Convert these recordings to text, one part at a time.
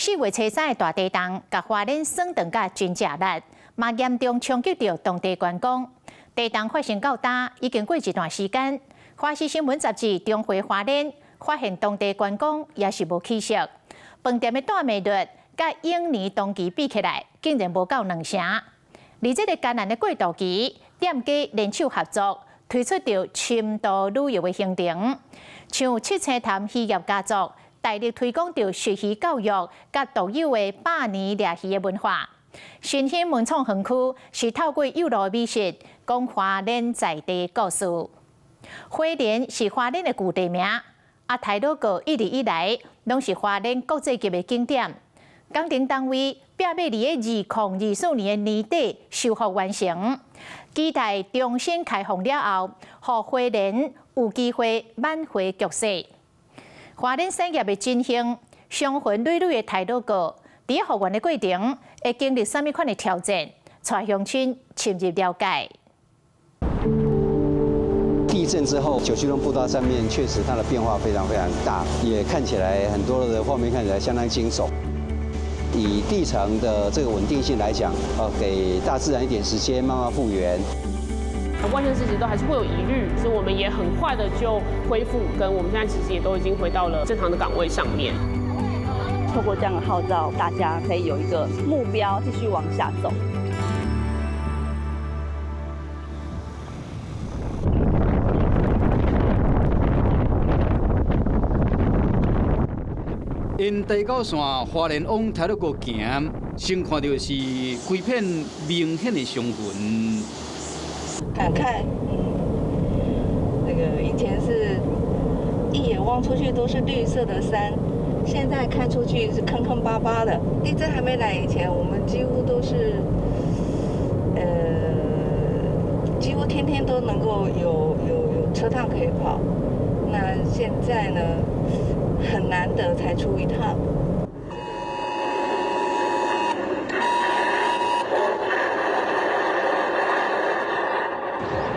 4月初三的大地動，共花蓮損斷甲真食力，嘛嚴重衝擊著當地觀光。地動發生到今已經過一段時間，華視新聞雜誌重回花蓮，發現當地觀光也是無起色。飯店的倒賣率，佮往年同期比起來，竟然無夠兩成。而這个艱難的過渡期，店家聯手合作，推出著深度旅遊的行程，像七星潭漁業家族，大力推廣著食魚教育，佮獨有的百年掠魚的文化。新興文創園區是透過幼路美食，講花蓮在地故事。花蓮是花蓮的舊地名，啊，太魯閣一直以來攏是花蓮國際級的景點。工程單位拼欲佇咧2024年的年底修復完成，期待重新開放了後，予花蓮有機會挽回局勢。花蓮產業的振興，傷痕累累的太魯閣，佇咧復原的過程會經歷啥物款的挑戰？帶鄉親深入了解。地震之後，九曲洞步道上面確實它的變化非常非常大，也看起來很多的畫面看起來相當驚悚。以地層的這個穩定性來講，給大自然一點時間慢慢復原。萬盛市其實都還是會有疑慮，所以我們也很快的就恢復，跟我們現在其實也都已經回到了正常的崗位上面。透過這樣的號召，大家可以有一個目標，繼續往下走。沿台九線花蓮往太魯閣行，先看著是規片明顯的傷痕。感慨，那個以前是一眼望出去都是綠色的山，現在看出去是坑坑巴巴的。地震還沒來以前，我們幾乎都是，幾乎天天都能夠有車趟可以跑。那現在呢？很難得才出一趟。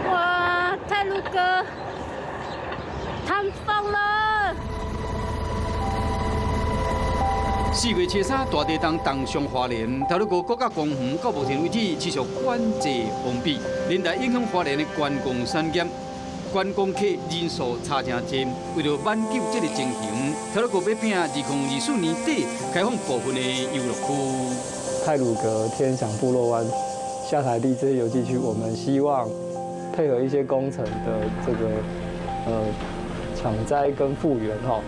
哇，太魯閣塌方了！4月初三，大地動重傷花蓮，太魯閣國家公園到目前為止持續管制封閉，連帶影響花蓮的觀光產業。觀光客人數差誠濟，為著挽救這个情形，太魯閣欲拼2024年底開放部分的遊樂區。太魯閣、天祥部落灣、下台地這些遊憩區，我們希望配合一些工程的這個搶災跟復原哈，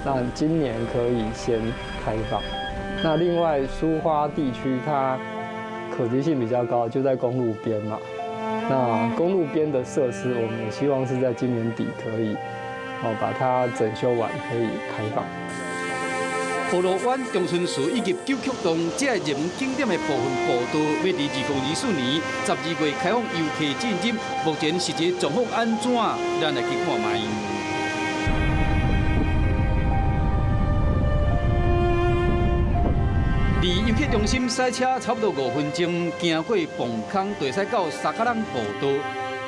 那今年可以先開放。那另外蘇花地區它可及性比較高，就在公路邊嘛。那公路邊的設施，我們也希望是在今年底可以把它整修完，可以開放。波羅灣、長春寺以及九曲洞這个熱門景點的部分步道，欲佇2024年12月開放遊客進入。目前實際狀況按怎？咱來去看覓。離遊客中心駛車差不多5分鐘，經過磅空，就會使到沙卡朗步道。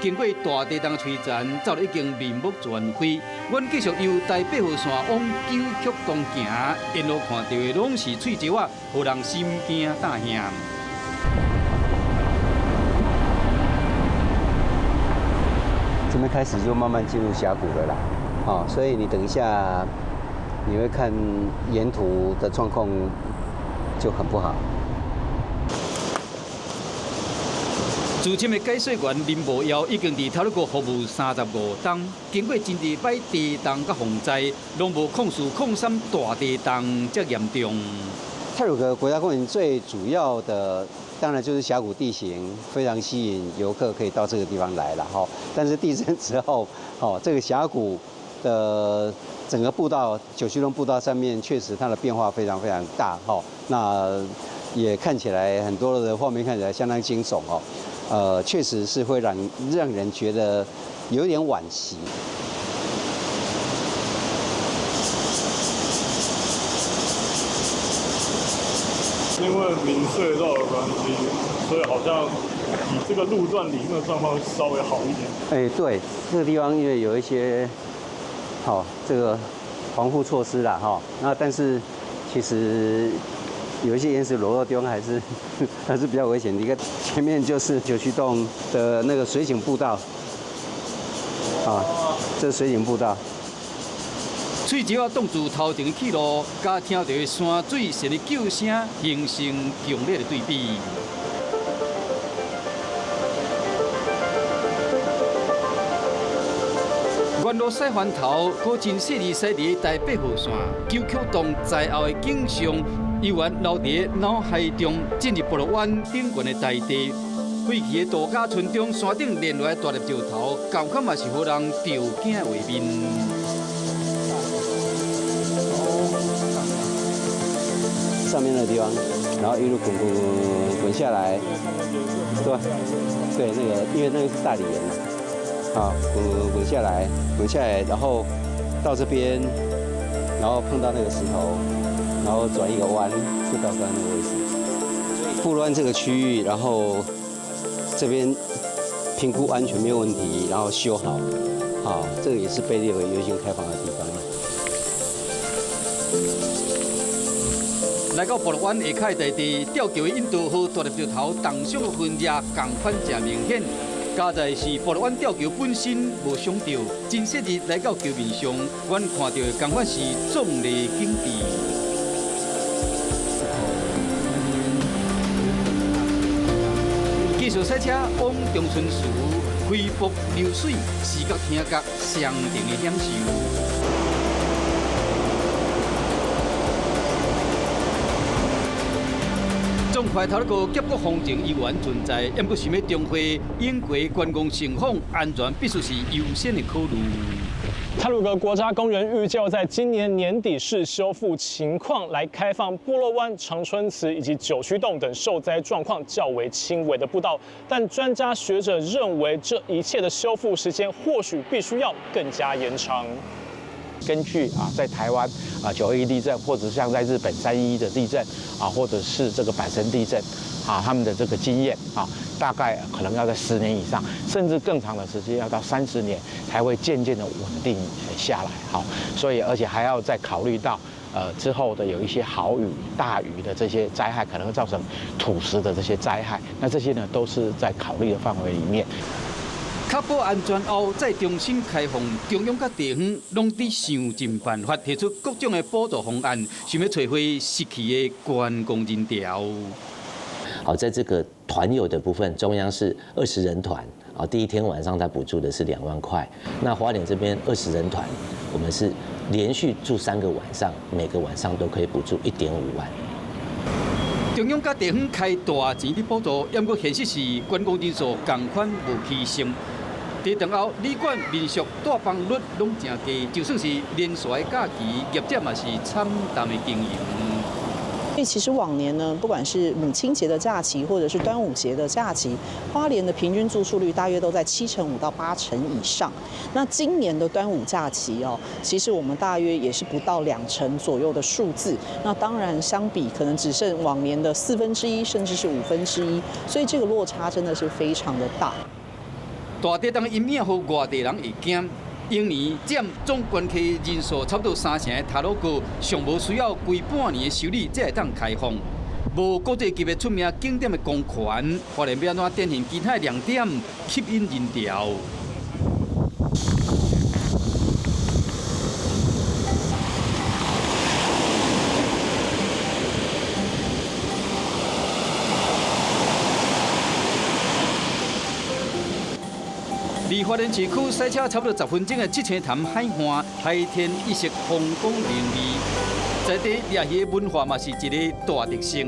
經過大地動摧殘，早已經面目全非。阮繼續由台八號線往九曲洞行，沿路看到的攏是碎石仔，予人心驚膽怯。這邊開始就慢慢進入峽谷了啦，所以你等一下，你會看沿途的狀況。就很不好。資深的解說員林無耀已經佇太魯閣服務35冬，經過真濟擺地動佮洪災，攏無控訴控三大地動遮嚴重。太魯閣國家公園最主要的，當然就是峽谷地形，非常吸引遊客可以到這個地方來了哈。但是地震之後，這個峽谷的整個步道，九曲洞步道上面確實它的變化非常非常大哈。那也看起來很多的畫面看起來相當驚悚哦，確實是會讓人覺得有點惋惜。因為明隧道的關係，所以好像以這個路段裡面的狀況稍微好一點。哎，對，這個地方因為有一些這個防護措施啦，哈，那但是其实有一些岩石裸露的地方还是比较危险。你看前面就是九曲洞的那个水景步道，啊，这水景步道。喙石仔挡住头前的去路，佮听著山水神的叫声，形成强烈的对比。沿路驶翻头，阁真细腻驶伫台八号线九曲洞灾后的景象，犹原留伫脑海中。进入布洛湾顶悬的台地，废弃的度假村中，山顶连落来大粒石头，仝款嘛是予人著惊的画面。上面的地方，然后一路滚滚滚滚下来，对，对，那个因为那个是大理岩嘛。啊，滚滚滚下来，滚下来，然后到这边，然后碰到那个石头，然后转一个弯，就到刚刚那个位置。布洛湾这个区域，然后这边评估安全没有问题，然后修好，好，这个也是被列为优先开放的地方。来到布洛湾下跤的台地，吊桥的引导和大粒石头动向的痕迹，仝款诚明显。加在是布洛湾吊桥本身无伤著，真细日来到桥面上，阮看到的仝款是壮丽景致。继续驶车往长春寺，飞瀑流水，视觉听觉双重的享受。纵快头个峡谷风情依然存在，毋过想欲重回英国观光胜访，安全必须是优先的考虑。太鲁阁国家公园预计在今年年底视修复情况来开放布洛湾、长春祠以及九曲洞等受灾状况较为轻微的步道，但专家学者认为，这一切的修复时间或许必须要更加延长。根据在台湾9·21地震，或者像在日本3·11的地震或者是这个阪神地震他们的这个经验大概可能要在10年以上，甚至更长的时间，要到30年才会渐渐的稳定下来。好，所以而且还要再考虑到之后的有一些豪雨、大雨的这些灾害，可能会造成土石的这些灾害，那这些呢都是在考虑的范围里面。确保安全后，再重新开放，中央佮地方拢伫想尽办法，提出各种的补助方案，想欲揣回失去的观光人潮。好，在这个团友的部分，中央是20人团啊，第一天晚上他补助的是2万块。那花莲这边20人团，我们是连续住3个晚上，每个晚上都可以补助1.5万。中央佮地方开大钱伫补助，毋过现实是观光人数仝款无起升。地震后，旅馆、民宿住房率拢诚低，就算是连续的假期，业者嘛是惨淡的经营。所以其实往年呢，不管是母亲节的假期，或者是端午节的假期，花莲的平均住宿率大约都在75%到80%以上。那今年的端午假期哦，其实我们大约也是不到2成左右的数字。那当然相比可能只剩往年的1/4，甚至是1/5，所以这个落差真的是非常的大。大地震阴影，予外地人会惊。往年占总观客人数差不多3成的太鲁阁，上无需要规半年的修理才会当开放。无国际级的出名景点的光环，花莲欲按怎展现其他亮点，吸引人潮？离花莲市区驶车差不多10分钟的七星潭海岸，海天一色，风光明媚，在地掠鱼文化嘛是一个大特色。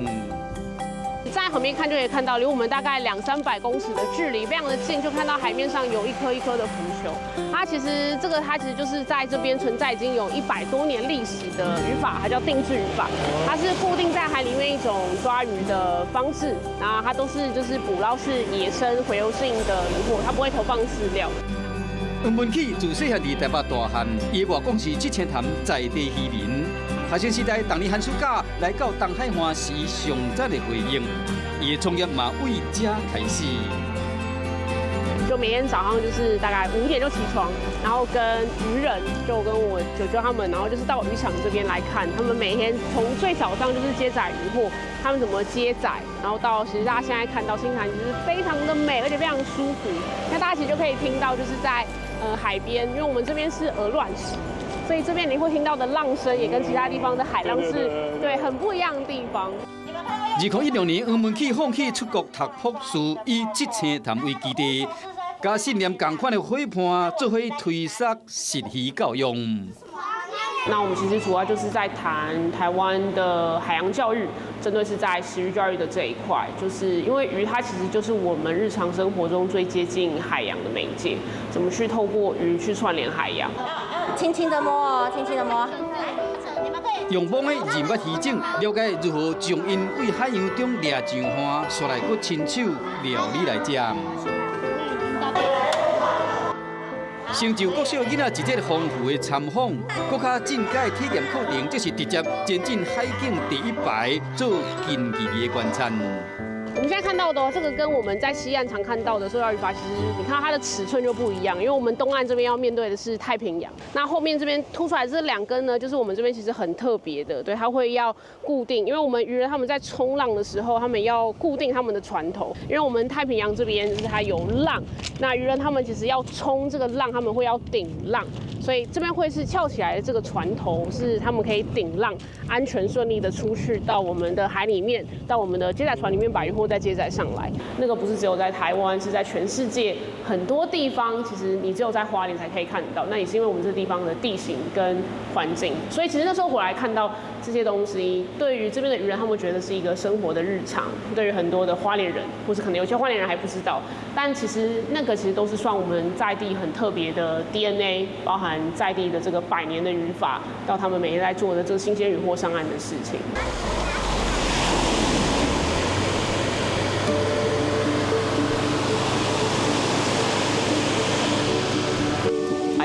在旁边看就可以看到，离我们大概200-300公尺的距离，非常的近，就看到海面上有一颗一颗的浮球。它其实这个它其实就是在这边存在已经有100多年历史的渔法，它叫定置渔法，它是固定在海里面一种抓鱼的方式，然后它都是就是捕捞是野生洄游性的渔获，它不会投放饲料。黄文启自细汉伫台北大汉，伊外公是七星潭在地渔民。学生时代，逐年寒暑假来到东海岸是伊上赞的回应。伊的创业嘛为遮开始。就每天早上就是大概5点就起床，然后跟渔人，就跟我舅舅他们，然后就是到渔场这边来看，他们每天从最早上就是接载渔获，他们怎么接载，然后到其实大家现在看到新潭其实非常的美，而且非常舒服。那大家其实就可以听到就是在海边，因为我们这边是鹅卵石，所以这边你会听到的浪声也跟其他地方的海浪是对很不一样的地方。2016年，黄文启放弃出國讀博士，以七星潭為基地，佮信念仝款的伙伴做伙推捒食魚教育。那我們其實主要就是在談台灣的海洋教育，針對是在食魚教育的這一塊，就是因為魚它其實就是我們日常生活中最接近海洋的媒介，怎麼去透過魚去串聯海洋？輕輕的摸哦，輕輕的摸。用網的認捌魚種，了解如何將𪜶對海洋中掠上岸，煞來閣親手料理來食。成就國小囡仔一節豐富的參訪，閣較進階體驗課程，則是直接前進海景第一排做近距離的觀察。我們現在看到的這個跟我們在西岸常看到的塑料魚筏，其實你看到它的尺寸就不一樣，因為我們東岸這邊要面對的是太平洋，那後面這邊凸出來這兩根呢，就是我們這邊其實很特別的，對，它會要固定，因為我們漁人他們在衝浪的時候，他們要固定他們的船頭，因為我們太平洋這邊就是它有浪，那漁人他們其實要衝這個浪，他們會要頂浪，所以這邊會是翹起來的這個船頭，是他們可以頂浪，安全順利的出去到我們的海裡面，到我們的接載船裡面把漁獲再接載上來。那個不是只有在台灣，是在全世界很多地方，其實你只有在花蓮才可以看到。那也是因為我們這地方的地形跟環境，所以其實那時候回來看到這些東西，對於這邊的漁人，他們覺得是一個生活的日常；對於很多的花蓮人，或是可能有些花蓮人還不知道，但其實那個其實都是算我們在地很特別的 DNA，包含在地的這個百年的漁法，到他們每天在做的這個新鮮漁獲上岸的事情。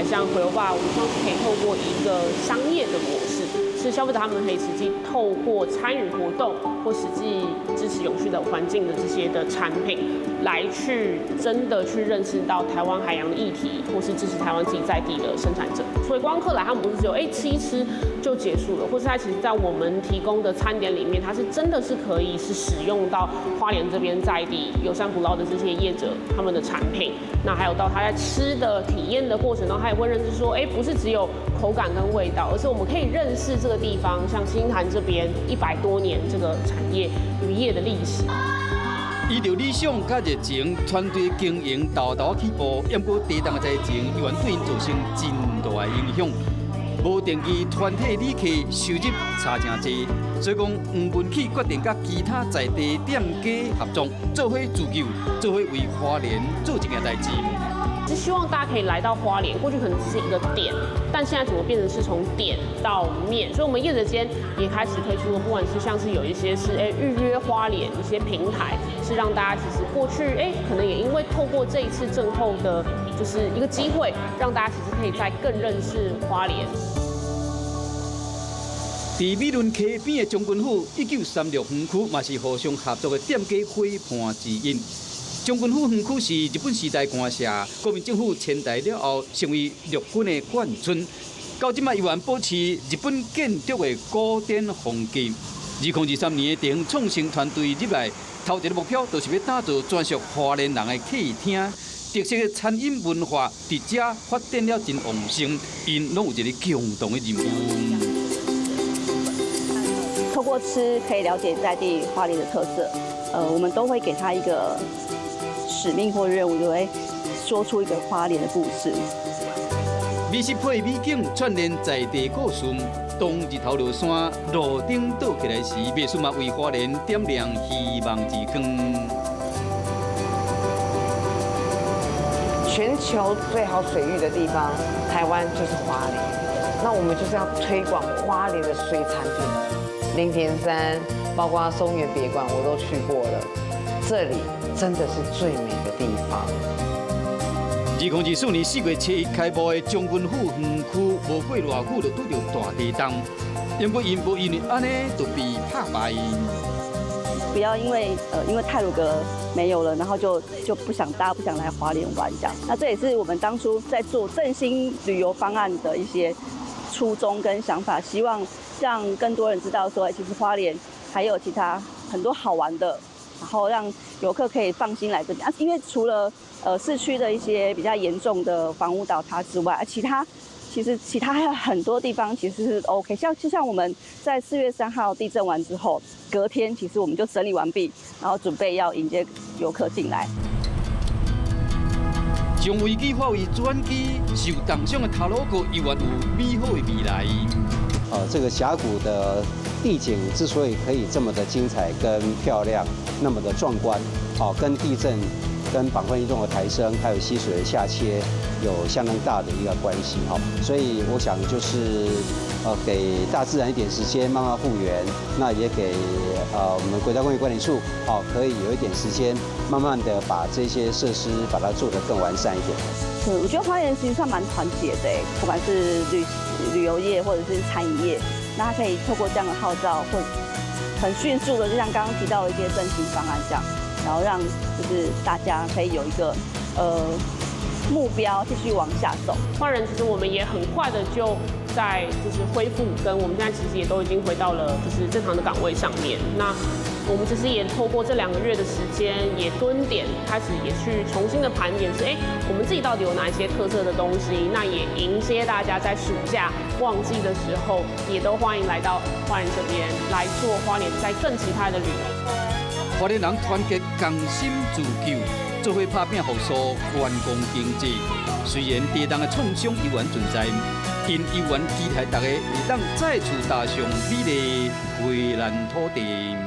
像洄遊吧，我們希望是可以透過一個商業的模式，是消費者他們可以實際透過參與活動或實際支持永續的環境的這些的產品，來去真的去認識到台灣海洋的議題，或是支持台灣自己在地的生產者。所以觀光客來，他們不是只有吃一吃就結束了，或是他其實在我們提供的餐點裡面，它是真的是可以是使用到花蓮這邊在地友善捕撈的這些業者他們的產品。那還有到他在吃的體驗的過程中，他也會認知說，不是只有口感跟味道，而是我們可以認識這個地方，像新潭這邊100多年這個產業漁業的歷史。依著理想佮熱情，團隊經營沓沓起步，毋過地動的災情，猶原對𪜶造成真大的影響。無定期團體旅客收入差誠濟，所以講黃文啟決定佮其他在地店家合作，做伙自救，做伙為花蓮做一件代誌。是希望大家可以來到花蓮，過去可能只是一個點，但現在怎麼變成是從點到面？所以，我們業者間也開始推出了，不管是像是有一些是預約花蓮一些平台，是讓大家其實過去可能也因為透過這一次震後的，就是一個機會，讓大家其實可以再更認識花蓮。佇美崙溪邊的將軍府1936園區，嘛是互相合作的店家伙伴之一。將軍府園區是日本時代官舍，國民政府遷台了後，成為陸軍的眷村。到這擺猶原保持日本建築的古典風格。2023年的地方創生團隊入來，頭一个目標就是欲打造專屬花蓮人的客廳，特色的餐飲文化佇遮發展了真旺盛，𪜶攏有一个共同的任務。透過吃可以了解在地花蓮的特色，我們都會給他一個使命或任務，就會說出一個花蓮的故事。美食配美景，串聯在地故事。當日頭落山，路燈倒起來時，袂輸嘛為花蓮點亮希望之光。全球最好水域的地方，台灣就是花蓮。那我們就是要推廣花蓮的水產品。林田山，包括松原別館，我都去過了。這裡真的是最美的地方。2024年4月7日開幕的將軍府園區，無過偌久就拄著大地動，毋過𪜶無因為按呢就被拍敗。不要因為太魯閣沒有了，然後就不想大家不想來花蓮玩這樣。那這也是我們當初在做振興旅遊方案的一些初衷跟想法，希望讓更多人知道說，其實花蓮還有其他很多好玩的，然後讓遊客可以放心來這邊啊。因為除了市區的一些比較嚴重的房屋倒塌之外，其實其他還有很多地方其實是 OK，就像我們在4月3號地震完之後，隔天其實我們就整理完畢，然後準備要迎接遊客進來。將危機化為轉機，受重傷的太魯閣猶原有美好的未來。這個峽谷的地景之所以可以這麼的精彩跟漂亮，那麼的壯觀，哦，跟地震、跟板塊運動的抬升，還有溪水的下切有相當大的一個關係哈。所以我想就是，給大自然一點時間慢慢復原，那也給我們國家公園管理處，哦，可以有一點時間，慢慢的把這些設施把它做得更完善一點。嗯，我覺得花蓮其實算蠻團結的，不管是旅遊業或者是餐飲業，那它可以透過這樣的號召，或很迅速的，就像剛剛提到的一些振興方案這樣，然後讓就是大家可以有一個目標繼續往下走。花蓮其實我們也很快的就在就是恢復，跟我們現在其實也都已經回到了就是正常的崗位上面。那我們其實也透過這2個月的時間，也蹲點開始也去重新的盤點，是哎，我們自己到底有哪一些特色的東西？那也迎接大家在暑假旺季的時候，也都歡迎來到花蓮這邊來做花蓮在更其他的旅遊。花蓮人團結共心自救，做伙拍拚復甦觀光經濟。雖然地震的創傷猶原存在，𪜶猶原期待大家會當再次踏上美麗花蓮土地。